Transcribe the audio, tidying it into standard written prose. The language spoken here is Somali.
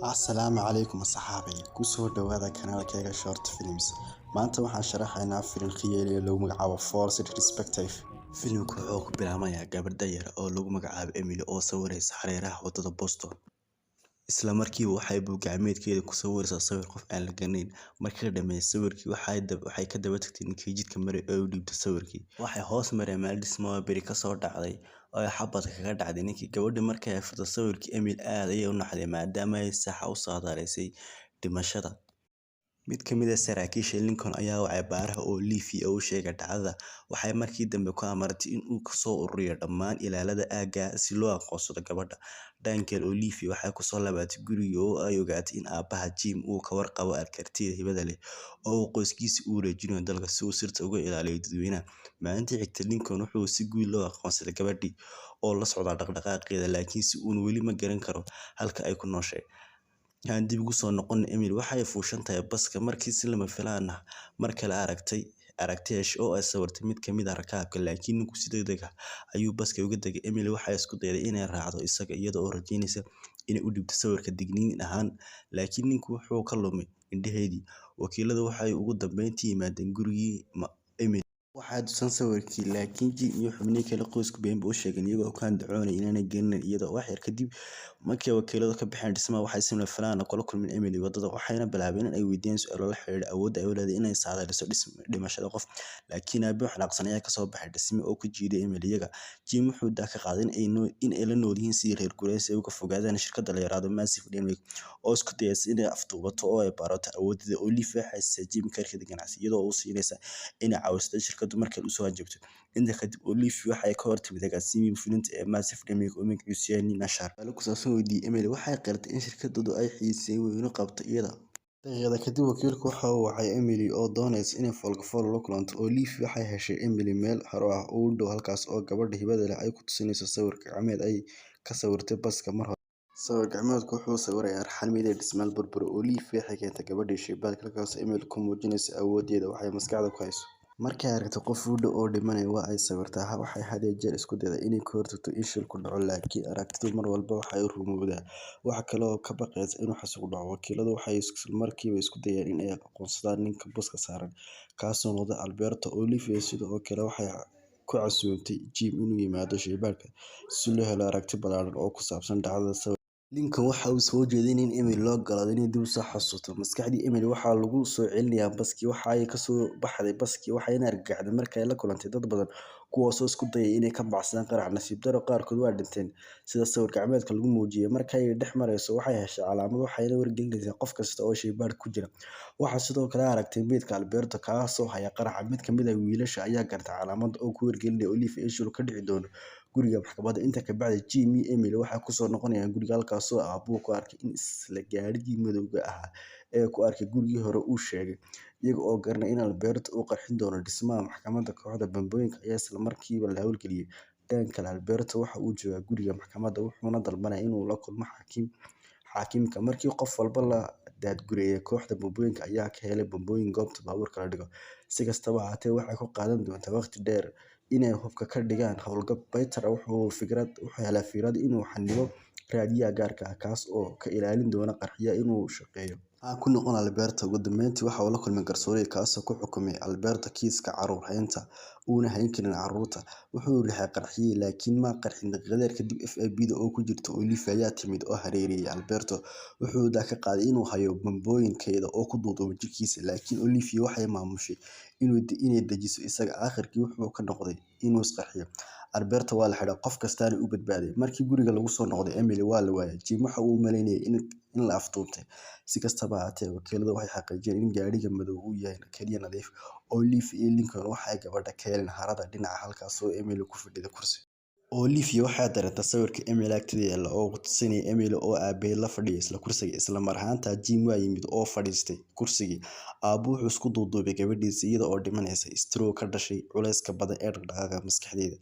Asalaamu calaykum asxaabay, kusoo dhawaada kanaalkayga Short Films. Maanta waxaan sharaxaynaa filim khiyaali ah lagu magacaabo Forced Perspective. Filimku wuxuu ku bilaabmayaa gabadh yar oo lagu magacaabo Emily oo sawiraysa hareeraha wadada Boston. Isla markiiba waxay buug gacmeedkeeda ku sawiraysaa sawir qof aan la garanayn. Markii la dhammeeyay sawirkii, waxay ka daba tagtay ninkii jidka maray oo u dhiibtay sawirkii. Waxay hoos mareen meel dhismo beri ka soo dhacday oo ay xabad kaga dhacday ninkii. Gabadhi markay ay furtay sawirkii, Emily aad ayay u naxday maadaama ay saxa u saadaalisay dhimashada. Mid ka mid ah saraakiisha Lincoln ayaa wacay baaraha Olivia oo u sheegay dhacdada. Waxay markii dambe ku amartay in uu soo ururiyo dhammaan ilaalada aagga si loo aqoonsado gabadha. Dhanka kale, Olivia waxay ku soo laabatay guriga oo ay ogaatay in aabaha Jim uu ka warqabo kartida hibada leh oo uu qoyskiisa u wareejinayo dalka si uu sirta uga ilaaliyo dadweynaha. Maalintii xigtay, Lincoln wuxuu si guul leh u aqoonsaday gabadhii oo la socda dhaqdhaqaaqeeda, laakiinse uu weli ma garan karo halka ay ku nooshahay. Aan dib ugu soo noqono Emily, waxay fuushan tahay baska markii si lama filaan ah mar kale aragti heshay oo ay sawirtay mid ka mid ah rakaabka, laakiin ninku si degdeg ah ayuu baska uga degay. Emily waxay isku dayday inay raacdo isaga iyada oo rajaynaysa inay u dhiibto sawirka digniin ahaan, laakiin ninku wuxuu ka lumay indhaheedii. Wakiiladu waxay ugu dambeyntii yimaadeen gurigii Emily. Waxay tuseen sawirkii, laakiin Jim iyo xubnihii kale qoysku been bay u sheegeen iyagoo ku andacoonaya inaanay garanayn iyada. Wax yar kadib markii wakiiladu ka baxeen dhismaha, waxay si lama filaan ah kula kulmeen Emily wadada, waxayna bilaabeen in ay weydiiyaan su'aalo la xiriira awoodda ay u leedahay inay saadaaliso dhimashada qof. Laakiin aabe xanaaqsan ayaa ka soo baxay dhisme oo ku jiiday Emily iyaga. Jim wuxuu daa ka qaaday in ay la nool yihiin sidii reer guuraa si ay uga fogaadaan shirkadda la yiraahdo Massive Dynamic oo isku dayaysa inay afduubato oo ay barato awooddeeda. Olivia waxay siisay Jim kaarkeeda ganacsi iyadoo u siinaysa inay caawiso shirkaddu markay u soo hanjabto. Intaa kadib, Olivia waxay ka hortimid agaasimihii fulinta ee Massive Dynamic oo magaciisu yahay Nina Shar. Su'aalo ku saabsan weydiiyay Emily, waxay qiratay in shirkaddoodu ay xiise weyn u qabto iyada. Daqiiqado kadib, wakiilku waxa uu wacay Emily oo doonaysa inay fool ka fool ula kulanto. Olivia waxay heshay Emily meel haro ah oo u dhow halkaas oo gabadha hibada leh ay ku tusinayso sawir gacmeed ay ka sawirtay baska mar hore. Sawir gacmeedku wuxuu sawirayaa raxan meyd ah dhismayaal burburay. Olivia waxay keentay gabadhii shaybaarka halkaas oo Emily ku muujinayso awooddeeda waxay maskaxda ku hayso. Markay aragto qof u dhow oo dhimanaya, waa ay sawirtaa. Waxay had iyo jeer isku daydaa inay ka hortagto in shilku dhaco, laakiin aragtidu mar walba way rumowdaa. Waxa kale oo ka baqaysa inuu xasuuq dhaco. Wakiiladu waxay isla markiiba isku dayeen in ay aqoonsadaan ninka baska saaran, kaasoo noqday Alberto. Olivia sidoo kale waxay ku casuuntay Jim inuu yimaado shaybaarka si loo helo aragti ballaaran oo ku saabsan dhacdada sawirka. Lincoln waxa uu soo jeediyay in Emily loo oggolaado inay dib u soo xasuusato. Maskaxdii Emily waxaa lagu soo celinayaa baskii. Waxa ay ka soo baxday baskii waxayna argagaxday markii ay la kulantay dad badan kuwaas oo isku dayay inay ka baxsadaan qarax. Nasiib darro, qaarkood waa dhinteen sida sawir gacmeedka lagu muujiyay. Markii ay dhex marayso, waxay heshay calaamad waxayna wargelinaysaa qof kasta oo shaybaarka ku jira. Waxaa sidoo kale aragtay meydka Alberto kaasoo haya qaraxa. Mid ka mid ah wiilasha ayaa gartay calaamadda oo ku wargelinaya Olivia in shilku ka dhici doono guriga maxkamadda. Intaa ka bacdi, Jim iyo Emily waxay ku soo noqonayaan guriga halkaas oo aabbuhu ku arkay in isla gaadhigii madowga ahaa ee ku arkay gurigii hore uu sheegay. Iyaga oo garanaya in Alberto uu qarxin doono dhismaha maxkamadda, kooxda bambooyinka ayaa isla markiiba la hawlgeliyay. Dhanka kale, Alberto waxa uu joogaa guriga maxkamadda wuxuuna dalbanayaa inuu la kulmo xaakimka. Markii qof walba la daadgureeyay, kooxda bambooyinka ayaa ka helay bambooyin goobta baabuurka la dhigo. Si kastaba ha ahaatee, waxay ku qaadan doontaa waqti dheer inay hubka ka dhigaan hawlgab. Peter wuxuu helay fikrad inuu xannibo raadiyaha gaarka ah, kaas oo ka ilaalin doona qarxiyaha inuu shaqeeyo. Ha ku noqon Alberto. Ugu dambeyntii waxa uu la kulmay garsoore kaasoo ku xukumay Alberto kiiska carruur haynta uuna hayn karin carruurta. Wuxuu riixay qarxiyihii laakiin ma qarxin. Daqiiqado yar kadib, FBI-da oo ku jirta Olivia ayaa timid oo hareereeyay Alberto. Wuxuu daa ka qaaday inuu hayo bambooyin kayd oo ku duuduubay jirkiisa, laakiin Olivia waxay maamushay inay dejiso isaga. Aakhirkii wuxuu ka noqday inuu is qarxiyo. Alberto waa la xidhay, qof kastaana uu badbaaday. Markii guriga lagu soo noqday, Emily waa la waayay. Jim waxa uu u malaynayay in la afduubtay. Si kastaba ha ahaatee, wakiiladu waxay xaqiijiyeen in gaadhiga madow uu yahay kaliya nadiif. Olivia iyo Lincoln waxay gabadha ka heleen harada dhinaca halkaas oo Emily ku fadhiday kursi. Olivia waxay dareentay sawirka Emily agteeda yaalla oo tusinaya Emily oo aabaheed la fadhiya isla kursiga. Isla mar ahaantaa, Jim waa yimid oo fadhiistay kursigii. Aabbuhu wuxuu isku duuduubay gabadhiisa iyada oo dhimanaysa stroke ka dhashay culayska badan ee dhaqdhaqaaqa maskaxdeeda.